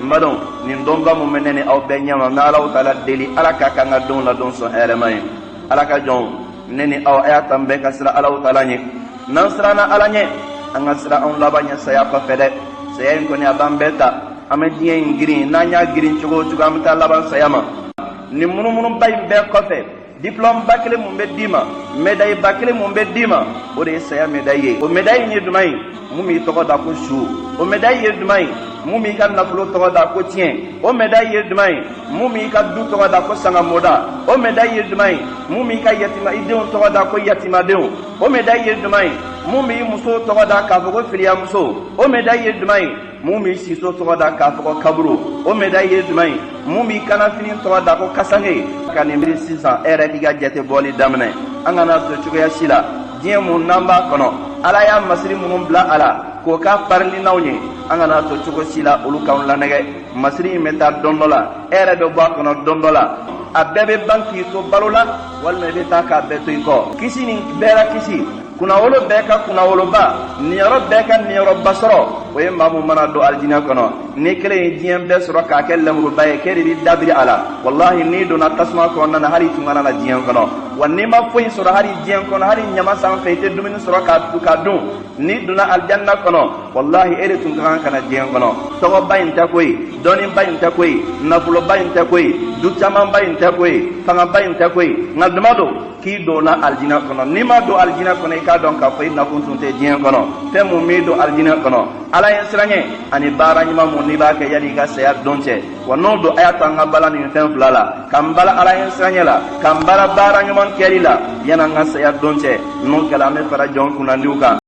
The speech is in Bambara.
N badenw, nin donba mun bɛ ne ni aw bɛɛ ɲɛma, n bɛ Alahu taala deli, Ala k'a k'an ka donw la don sɔn hɛrɛma ye. Ala ka jɔnw, ne ni aw, a y'a to an bɛɛ ka siran Alahu taala ɲɛ. N'an siranna Ala ɲɛ, an ka siran anw laban ɲɛ saya kɔfɛ dɛ. Saya in kɔni, a b'an bɛɛ ta. An bɛ diɲɛ in girin, n'an y'a girin cogo o cogo, an bɛ taa laban saya ma. Nin munumunuba in bɛɛ kɔfɛ, diplôme ba kelen mun bɛ d'i ma, médaille ba kelen mun bɛ d'i ma, o de ye saya médaille ye. O médaille ye jumɛn ye? Mun b'i tɔgɔ da ko su. O médaille ye jumɛn ye? Mun b'i ka nafolo tɔgɔ da ko tiɲɛ. O médaille ye jumɛn ye? Mun b'i ka du tɔgɔ da ko sangamoda. O médaille ye jumɛn ye? Mun b'i ka yatima i denw tɔgɔ da ko yatimadenw. O médaille ye jumɛn ye? Mun b'i muso tɔgɔ da k'a fɔ ko filiyamuso. O médaille ye jumɛn ye? Mun b'i siso tɔgɔ da k'a fɔ ko kaburu. O médaille ye jumɛn ye? Mun b'i kanafini tɔgɔ da ko kasange. Ka nin miiri sisan, e yɛrɛ k'i ka jate bɔli daminɛ. An kana to cogoya si la, diɲɛ mun n'an b'a kɔnɔ, Ala y'a masiri minnu bila a la k'o k'a parilinaw ye, an kana to cogo si la olu k'anw lanɛgɛ. Masiri in bɛ taa don dɔ la, e yɛrɛ bɛ bɔ a kɔnɔ don dɔ la. A bɛɛ bɛ ban k'i to balo la, walima i bɛ taa k'a bɛɛ to i kɔ. Kisi ni bɛɛ la kisi, kunnawolo bɛɛ ka kunnawoloba, niyɔrɔ bɛɛ ka niyɔrɔba sɔrɔ, o ye maa mun mana don alijinɛ kɔnɔ. N'i kelen ye diɲɛ bɛɛ sɔrɔ k'a kɛ lenburuba ye, k'e de b'i dabiri a la, walahi, n'i donna tasuma kɔnɔna na, hali i tun kana na diɲɛ kɔnɔ. Wa n'i ma foyi sɔrɔ hali diɲɛ kɔnɔ, hali ɲama sanfɛ i tɛ dumuni sɔrɔ k'a dun, n'i donna alijanna kɔnɔ, walahi, e de tun ka kan ka na diɲɛ kɔnɔ. Tɔgɔba in tɛ koyi, dɔnniba in tɛ koyi, nafoloba in tɛ koyi, du camanba in tɛ koyi, fangaba in tɛ koyi, nka duma don k'i donna alijinɛ kɔnɔ. N'i ma don alijinɛ kɔnɔ, i k'a dɔn k'a fɔ i nakun tun tɛ diɲɛ kɔnɔ. Fɛn mun b'i don alijinɛ kɔnɔ? Ala ɲɛ siranɲɛ ani baara ɲuman mun n'i b'a kɛ yanni i ka saya don cɛ. Wa n'o don, a y'a to an ka bala nin fɛn fila la, k'an bala ala ɲɛ siranɲɛ la, k'an bala baara ɲuman kɛli la yanni an ka saya don cɛ. N'o kɛla, an bɛ fara jɔn kunnandiw kan.